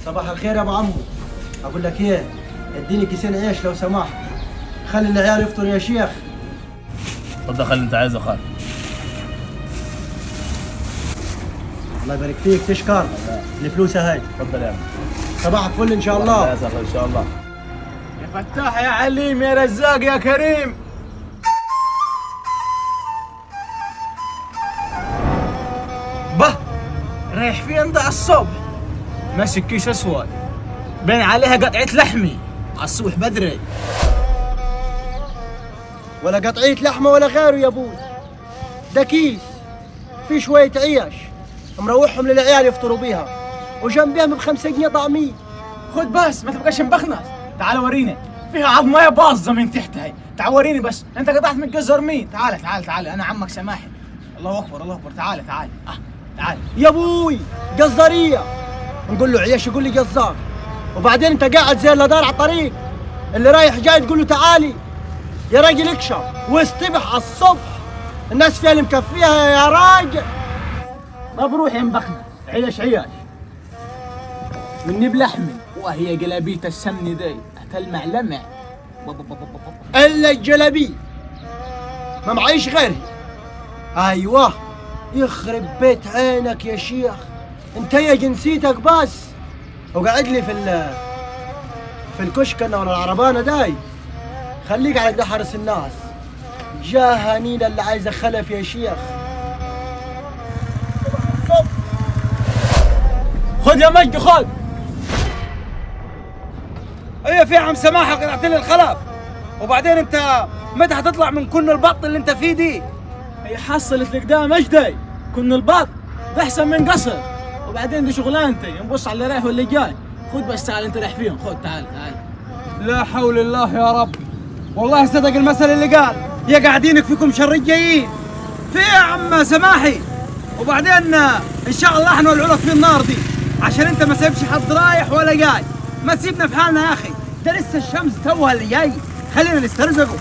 صباح الخير يا ابو عمو. اقول لك ايه، اديني كيسين عيش لو سمحت، خلي العيال يفطروا يا شيخ. اتفضل، خلي اللي انت عايزه يا خالد. الله يبارك فيك، تشكر الفلوس هاي. اتفضل يا عم. صباحك فل ان شاء الله. يا سهلا ان شاء الله. يا فتاح يا عليم يا رزاق يا كريم. به رايح فين ده الصبح؟ ماسك كيس اسود بين عليها قطعة لحمي على الصبح بدري. ولا قطعية لحمة ولا غيره يا ابوي، ده كيس في شوية عيش مروحهم للعيال يفطروا بيها، وجنبيهم ب5 جنيه طعمية. خد بس ما تبقاش مبخنص، تعال وريني فيها عظمية باظة من تحت هي. تعال وريني بس، انت قطعت من جزر مين؟ تعال تعال تعال، انا عمك سماحي. الله اكبر الله اكبر، تعال تعال تعال يا ابوي. جزارية، نقول له عيش يقول لي جزار. وبعدين انت قاعد زي اللي دار على الطريق، اللي رايح جاي تقول له تعالي يا راجل اكشف واصطبح على الصبح، الناس فيها اللي مكفيها يا راجل. طب روح يا مبخنة، عيش عيش مني بلحمي، وهي جلابية السمن دي هتلمع لمع. الا الجلابية ما معيش غيرها. ايوه يخرب بيت عينك يا شيخ، انت يا جنسيتك بس، وقاعد لي في الكشك ولا العربانه داي. خليك على قد حرس الناس، جاهنين اللي عايزه خلف يا شيخ. خد يا مجدي خد. ايه في عم سماحة قطعت لي الخلف. وبعدين انت متى هتطلع من كل البط اللي انت فيه دي؟ هي حصلت لك ده مجدي، كن البط ده احسن من قصر. وبعدين دي شغلانتي، نبص على اللي رايح واللي جاي. خد بس تعال، انت رايح فيهم، خد تعال تعال. لا حول الله يا رب، والله صدق المثل اللي قال يا قاعدينك فيكم شر الجايين. في يا عم سماحي. وبعدين ان شاء الله حنولعوا لك في النار دي، عشان انت ما سايبش حد رايح ولا جاي. ما تسيبنا في حالنا يا اخي، ده لسه الشمس توها اللي جاي، خلينا نسترزقوا.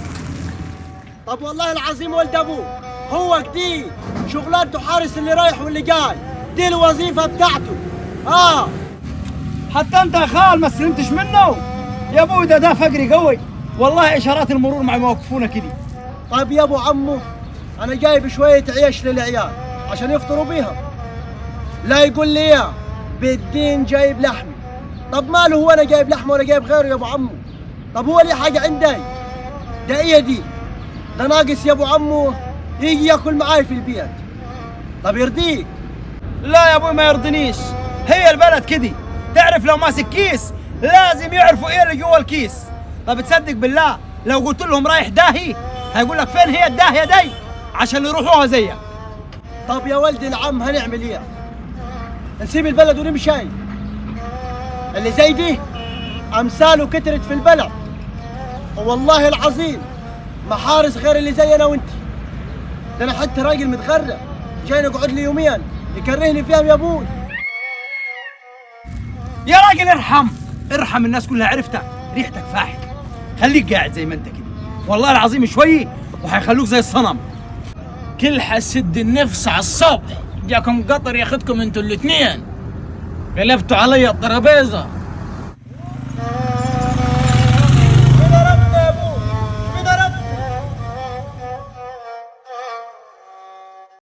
طب والله العظيم ولد ابوه هو جديد، شغلانته حارس اللي رايح واللي جاي، دي الوظيفة بتاعته. حتى انت يا خال ما سلمتش منه يا ابوي، ده فقري قوي والله. اشارات المرور مع يوقفونا كده. طيب يا ابو عمو، انا جايب شوية عيش للعيال عشان يفطروا بيها، لا يقول لي يا بالدين جايب لحمي. طب ماله هو انا جايب لحمه ولا جايب غيره يا ابو عمو؟ طب هو ليه حاجة عندي؟ ده ايه دي؟ ده ناقص يا ابو عمو يجي ياكل معاي في البيت. طب يرضيك؟ لا يا ابوي ما يرضنيش، هي البلد كده. تعرف لو ماسك كيس لازم يعرفوا ايه اللي جوا الكيس. طب تصدق بالله لو قلت لهم رايح داهي هيقول لك فين هي الداهيه دي عشان يروحوها زيك. طب يا ولد العم هنعمل ايه؟ نسيب البلد ونمشي؟ اللي زي دي امثاله كترت في البلد، والله العظيم ما حارس غير اللي زي انا وانت. ده انا حتى راجل متغرب جاي نقعد لي يومين يكرهني فيهم يا ابوي. يا راجل ارحم ارحم، الناس كلها عرفتك، ريحتك فاحت. خليك قاعد زي ما انت كده، والله العظيم شوي وحيخلوك زي الصنم. كل حسد النفس على الصبح، جاكم قطر ياخدكم انتوا الاثنين، قلبتوا علي الترابيزة.